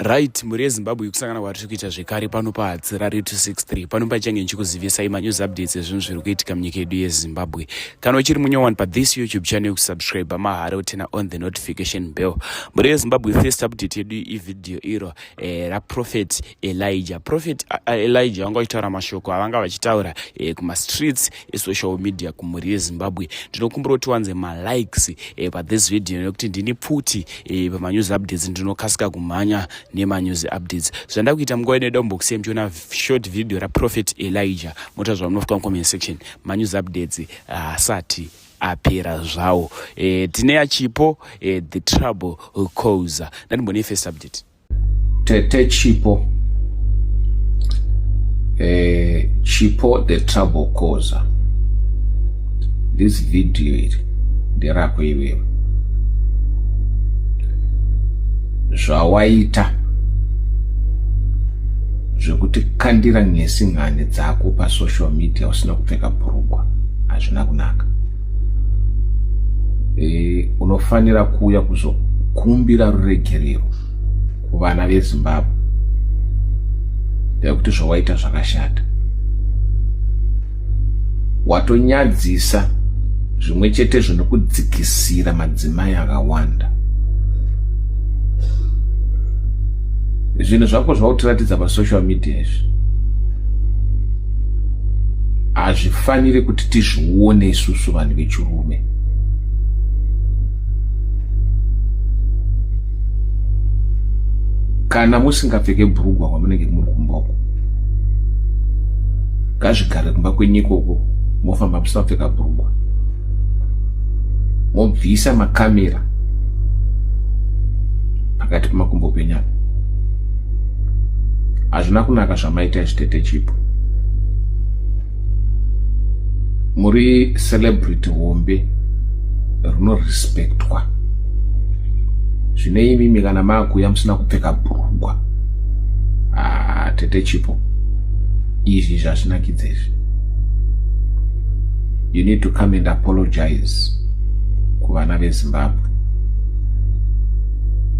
Right, mhuri yeZimbabwe, kusangana kwatiri kuita zvekare pano paHatsirari 263. Pano pachange ndichikuzivisai manews updates ezvinhu zviri kuitika munyika yedu yeZimbabwe. Kana uchiri munyowani pathis YouTube channel, kusubscribe mahara, utena on the notification bell. Mhuri yeZimbabwe, first update yedu ivideo iro raProphet Elijah. Prophet Elijah vanga vachitaura mashoko avanga vachitaura kumastreets esocial media kumhuri yeZimbabwe. Ndinokumbira kuti tiwanze malikes pathis video nekuti ndini pfuti pamanews updates, ndinokasika kumhanya nemanews updates. Zvanda kuita munguva ino, dombokusiya muchiona short video raProphet Elijah, mota zvamunofika mucomment section. Manews updates asati apera zvawo. Tine yaChipo the Trouble Causer. Ndandimbone first update. Tete Chipo, Chipo the Trouble Causer, this video iri nderako iwewe. Zvawaita zvekuti kandira ng'esi dzako pasocial media usina kupfeka bhurugwa hazvina kunaka. Unofanira kuuya kuzokumbira ruregerero kuvana veZimbabwe nekuti zvawaita zvakashata. Watonyadzisa zvimwe chete zvinokudzikisira madzimai akawanda. Zvinhu zvako zvautiratidza pasocial media izvi hazvifaniri kuti tizvione isusu vanhu vechirume. Kana musingapfeke bhurugwa kwamunenge muri kumboko, ngazvigare kumba kwenyu ikoko. Mofamba musina kupfeka bhurugwa, mobvisa makamera pakati pemakumbo penyu apa. Hazvina kunaka zvamaita izvi, Tete Chipo. Muri celebrity hombe rinorespectwa. Zvine imimi kana maakuya musina kupfeka bhurugwa, ah, Tete Chipo, izvi zvazvinakidza izvi. You need to come and apologize kuvana veZimbabwe.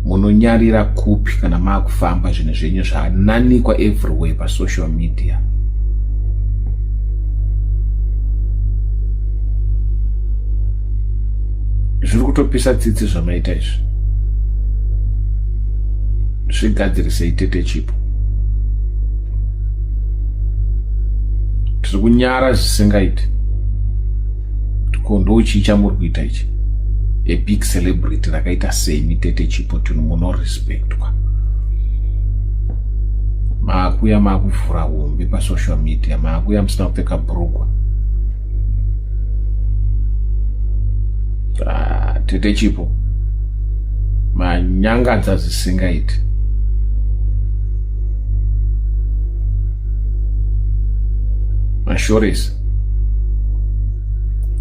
Munonyarira kupi kana maakufamba zvinhu zvenyu zvananikwa everywhere pasocial media? Zviri kutopisa tsitsi zvamaita izvi. Zvigadzirisei, Tete Chipo. Tiri kunyara zvisingaiti. Ko ndochii chamuri kuita ichi? A big celebrity rakaita semi, Tete Chipo, tinhu munorespectwa, maakuya maakuvhura hombe pasocial media, maakuya musina kupfeka bhurugwa. Ah, Tete Chipo, manyangadza zvisingaiti. Mashoresa.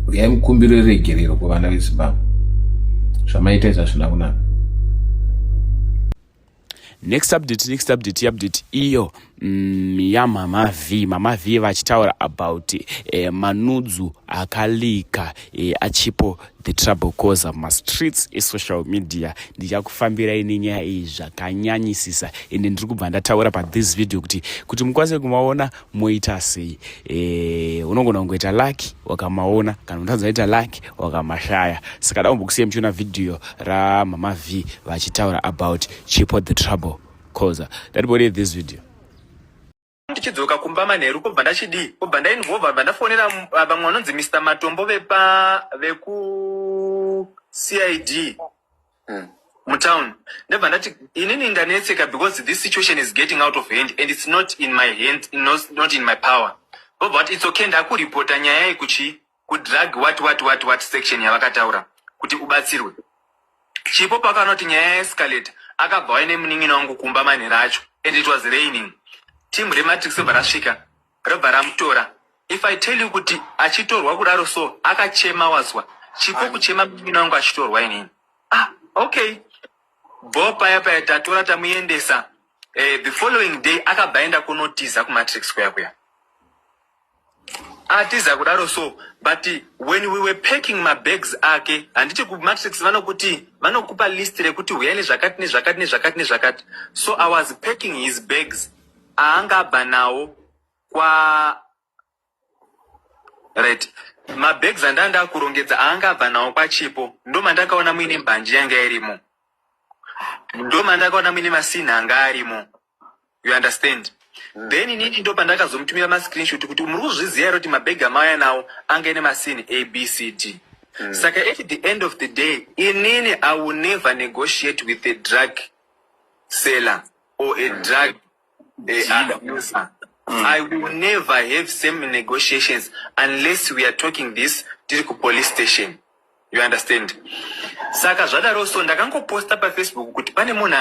Uyai mukumbiro regerero kuvana veZimbabwe. Zvamaita izvi hazvina kunaka. Next update, next update, update iyo yaMama V. Mama V vachitaura about manudzu akalika aChipo the Trouble Causer mumastreets esocial media. Ndichakufambirai nenyaya iyi zvakanyanyisisa, ende ndiri kubva ndataura pathis video kuti mukwanise kumaona moita sei. Unogona kungoita lucky wakamaona, kana unotadza ita lucky wakamashaya. Saka da kumbokusiya muchiona video raMama V vachitaura about Chipo the Trouble Causer. Ndatibone this video. Ndichidzoka kumba manheru, kubva ndachidii, kubva ndainvolva, bva ndafonera vamwe vanonzi Mr Matombo vepa veku CID mutown. Ndabva ndati inini ndanetseka because this situation is getting out of hand and it's not in my hands, not in my power. Vobva vati it's okay, ndakuripota nyaya yekuchi kudrug what what what what section yavakataura kuti ubatsirwe. Chipo pakanoti nyaya yaescalate, akabva waine munin'ina wangu kumba manheru acho, and it was raining. Team reMatrix robva rasvika, robva ramutora. If I tell you kuti achitorwa kudaro so, akachema, wazwa Chipo kuchema munin'ina wangu achitorwa. Inini, ah, okay, bo paya paya tatora tamuendesa. The following day akabva aenda kunotiza kuMatrix kuya kuya. Atiza kudaro so, but when we were packing mabags ake, handiti kumatrix vanokuti vanokupa list rekuti huyai nezvakati nezvakati nezvakati nezvakati. So I was packing his bags aanga abva nawo kwa right mabags andanga ndakurongedza aanga abva nawo kwaChipo, ndomandakaona muine mbanje yanga irimo, ndomandakaona muine masini anga arimo, you understand? Then inini ndo pandakazomutumira mascreenshot kuti muri kuzviziva here kuti mabhegi amauya nawo anga ine masini A, B, C, D. Saka at the end of the day, inini I will never negotiate with a drug seller or a drug abuser. I will never have same negotiations unless we are talking this tiri kupolice station, you understand? Saka zvadaro so ndakangoposta paFacebook kuti pane munhu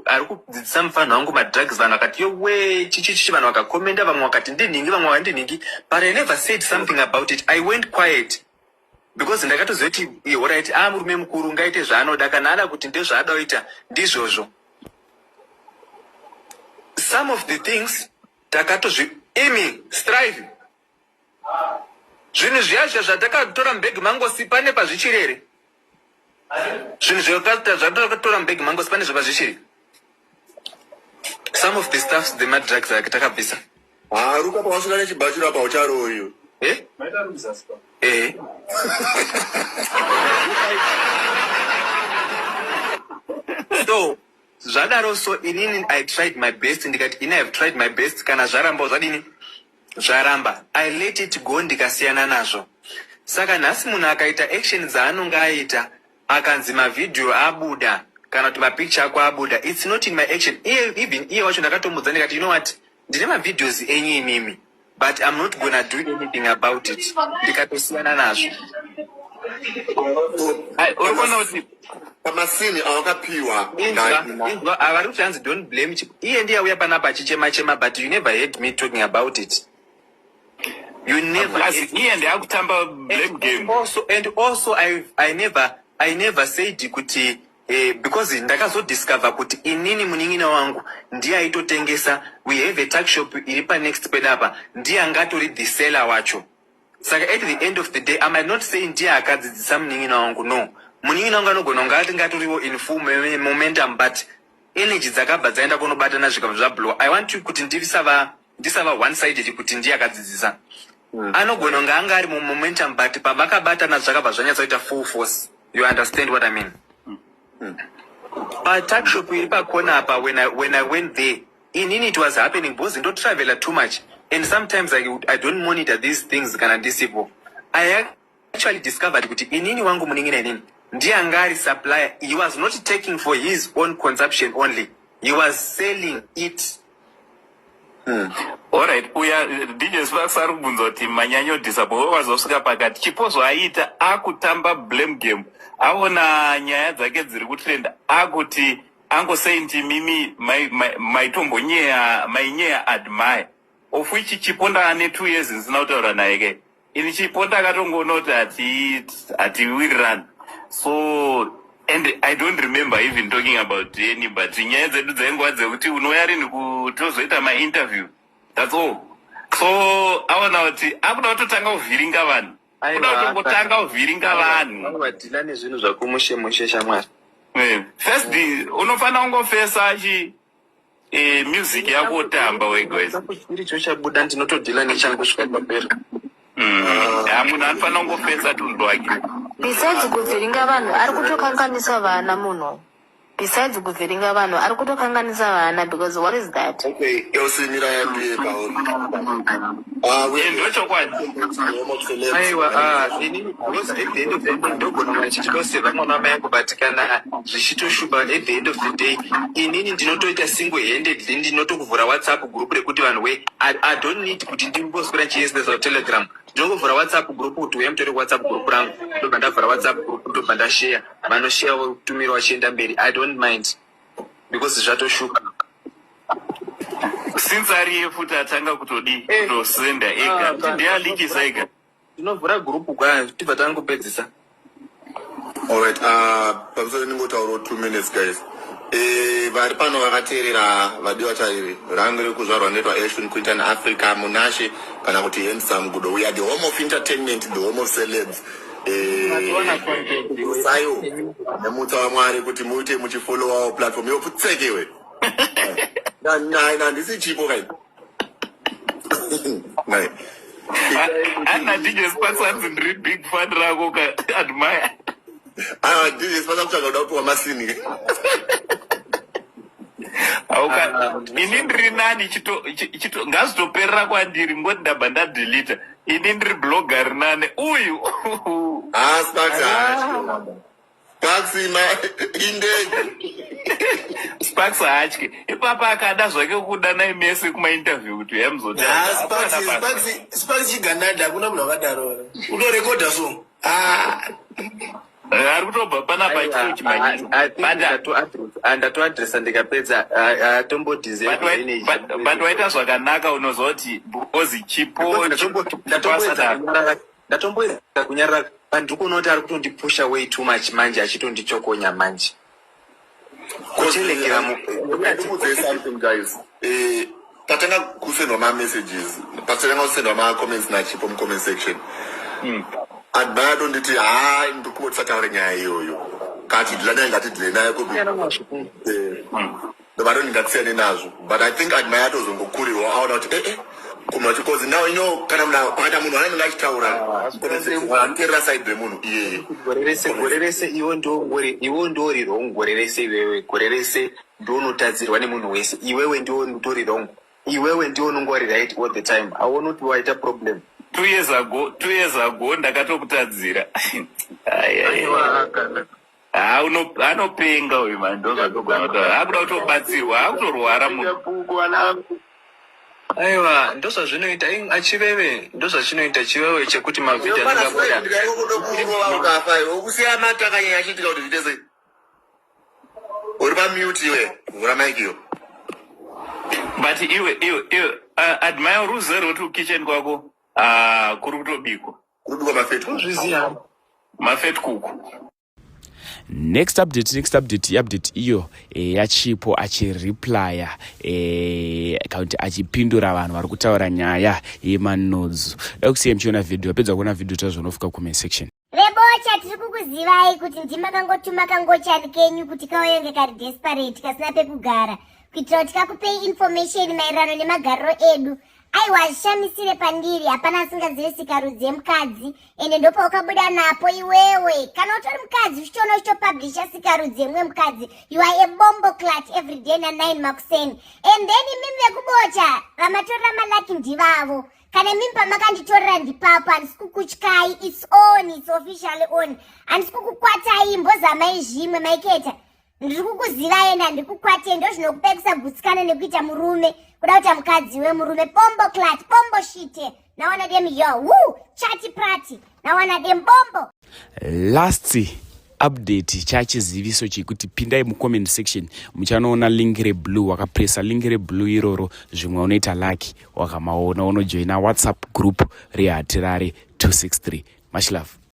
ari kudzidzisa mufanhu wangu madrugs. Vanhu vakati yowe, chichichichi, vanhu vakakomenda, vamwe vakati ndinhingi, vamwe vakati ndinhingi, but I never said something about it. I went quiet because ndakatoziva kuti alright, a murume mukuru ngaite zvaanoda, kana ada kuti ndezvaada kuita ndizvozvo. Some of the things takatozvi imi strive zvinhu zviya zviya zvatakatora mubhegi mangosi, pane pazvichiri here? Zvinhu zvatakatora mubhegi mangosi, pane zvapazvichiri? Some of the stuffs dzemadrugs ake takabvisa. Haruka pawasvika nechibhachiro apa ucharoyo. Eh? Eh. So zvadaro so inini I tried my best, ndikati ini I have tried my best, kana zvaramba zvadini, zvaramba, I let it go, ndikasiyana nazvo. Saka nhasi munhu akaita action dzaanonge aita, akanzi mavhidhiyo abuda kana kuti mapicture ako abuda, it's not in my action. Iye, even iye wacho ndakatomudza ndikati, "You know what, ndine mavideos enyu imimi, but I'm not gonna do anything about it." Ndikatosiyana nazvo. Ai, uri kuona kuti pamasini awakapiwa. Inzwa, inzwa, avari kuti hanzi don't blame Chipo. Iye ndiye auya panapa achichema chema, but you never heard me talking about it. You never Plus iye ndeakutamba blame game. And also I never said kuti because ndakazodiscover kuti inini munin'ina wangu ndiye aitotengesa. We have a tuck shop iri panext pedapa, ndiye angatori the seller wacho. Saka at the end of the day, I might not say ndiye akadzidzisa munin'ina wangu, no. Munin'ina wangu anogona kunge atingatoriwo in full momentum, but energy dzakabva dzaenda kunobatana zvikabva zvablow. I want you kuti ndisava one sided kuti ndiye akadzidzisa. Anogona kunge anga ari mumomentum, but pavakabatana zvakabva zvanyatsoita full force, you understand what I mean? Patuckshop iri pakona apa, when I went there, inini it was happening because ndotravela too much and sometimes I don't monitor these things kana ndisipo. I actually discovered kuti inini wangu munin'ina inini ndiye anga ari supplier. He was not taking for his own consumption only, he was selling it. Alright, uya DJ Sparks ari kubvunza kuti manyanyodhisapo wazosvika pakati Chipo zvaaita akutamba blame game, aona nyaya dzake dziri kutrenda, akuti angosei ndimimi maitombonyeya mainyeya Admire, of which Chipo ndaane 2 years ndisina kutaura naye ke. Ini Chipo ndakatongoona kuti hatiwirirani, so and I don't remember even talking about any, but nyaya dzedu dzaingova dzekuti unouya rini kutozoita mainterview, that's all. So aona kuti akuda kutotanga kuvhiringa vanhu, kuda kutongotanga kuvhiringa vanhu. Vadhila nezvinhu zvako mushe mushe, shamwari. First unofanira kungofesa chi music yako otamba wega. Chiricho chabuda, ndinotodhila nechangu kusvika papera. Ha, munhu anofanira kungofesa tunhu twake. Besides kuvhiringa vanhu, ari kutokanganisa vana munhu. Besides kuvhiringa vanhu, ari kutokanganisa vana, because what is that? Okay, yosimira yambiye pauri. Ah, we Ndochokwadi. Aiwa, ah, inini because at the end of the day ndogona kuva ndichitoseva mwana wamai yangu, but kana zvichitoshupa, at the end of the day inini ndinotoita single handedly, ndinotokuvhura WhatsApp group rekuti vanhu we I don't need kuti ndimboswera ndichiesesa Telegram. Ndinongovhura WhatsApp group kuti uya mutore WhatsApp group rangu, ndobva ndavhura WhatsApp group, ndobva ndasheya, vanosheya votumira vachienda mberi. I don't mind because zvatoshupa. Since ariye futi atanga kutodii kutosenda ega Ah, kuti ndialikisa ega. Ndinovhura group kwayo, tibva tangopedzisa. All right, pamusoro ndingotaurawo 2 minutes, guys. Vari pano vakateerera, vadiwa tariri rangu rekuzvarwa ndoitwa Ashwin Quintan Africa Munashe kana kuti Handsome Gudo. We are the home of entertainment, the home of celebs. Sayo nemutsa waMwari kuti muite muchifollowawo platform iyo putsekewe nai nandisi chipo kai nai. Ana DJ Sparks, hanzi ndiri big fan rako ka, Admire. Aiwa, DJ Sparks kutsvaga kuda kupiwa masini. Auka, ini ndiri nani, ngazvitoperera kwandiri ngoti ndabva ndadelita. Ini ndiri blogger rinani uyu. Ah, Sparks, ah, Sparks ma indege. Sparks haatyi ipapa, akada zvake kudanai mese kumainterview kuti Sparks chigananda, hakuna munhu akadaro. Utorekodha so. Ah. Ari kutobva panapa achitochimanyisa. Ndatoadresa ndikapedza, atombodhize. But waita zvakanaka, unoziva kuti because chipo Ndatomboedza kunyarara, but ndiri kuona kuti ari kutondipusha way too much manje, achitondichokonya manje kuTelegram. Ndikuudzei something, guys. Tatanga kusendwa mamessages, patanga kusendwa macomments naChipo mucomment section. Admire atonditi, "Ha, ndikubo tisataure nyaya iyoyo kati dhila naye, ngatidhile naye kubi." Ndobva atoti ngatisiyane nazvo, but I think Admire atozongokurirwa aona kuti ee kumwe chikozi now kana munhu pakaita munhu anenge achitaura comment section, anoteerera side remunhu iyeye. Gore rese iwe ndori wrong, gore rese iwewe, gore rese ndonotadzirwa nemunhu wese. Iwewe ndiwo utori wrong, iwewe ndiwo unonge uri right all the time. Aona kuti waita problem. 2 years ago, 2 years ago ndakatokutadzira. Ai, ai, ai. Ha, anopenga uyu mani, ndozvatogona kutaura. Akuda kutobatsirwa, akutorwara munhu. Aiwa, ndozvazvinoita achiveve, ndozvachinoita chiwewe chekuti mavhidhiyo anenge abuda. Ndikaikokodokurova ukafa iwe, ukusiya matakanyanya achiitika kuti zviite sei? Uri pamute iwe, vhura mic iyo. But iwe Admire, uri uziva kuti kukitchen kwako kuri kutobikwa? Kuri kubikwa mafetu. Ndozviziva. Mafetkuku. Next update, next update, update iyo yaChipo achireplya kana kuti achipindura vanhu vari kutaura nyaya yemanudes. Da kusiya muchiona vhidhiyo, apedza kuona vhidhiyo tazvonofika comment section. Vebocha, tiri kukuzivai kuti ndimakangotuma kangochani kenyu kuti kauyange kari desperate, kasina pekugara, kuitira kuti kakupei information maererano nemagariro edu. Aiwa, hazvishamisire pandiri, hapana asingazivi sikarudzi yemukadzi, ende ndopaukabuda napo iwewe. Kana utori mukadzi uchitoona uchitopublisha sikarudzi yemumwe mukadzi, you are a bomboclat every day na9 makuseni. And then imimi vekubocha, vamatorera malaki ndivavo. Kana imimi pamakanditorera ndipapo, handisi kukutyai. It's on, it's officially on. Handisi kukukwatai, mbozamai zvimwe maiketa. Ndiri kukuzivai ende handikukwatei. Ndo zvinokupai kusagutsikana nekuita murume, kuda kuita mukadzi wemurume. Bomboclat, bombo shite nawana dem yo wu chati prati nawana dem bombo. Last update, chachiziviso chekuti pindai mucomment section, muchanoona link reblue. Wakapresa link reblue iroro, zvimwe unoita lucky, wakamaona unojoina WhatsApp group reHatirare 263. Much love.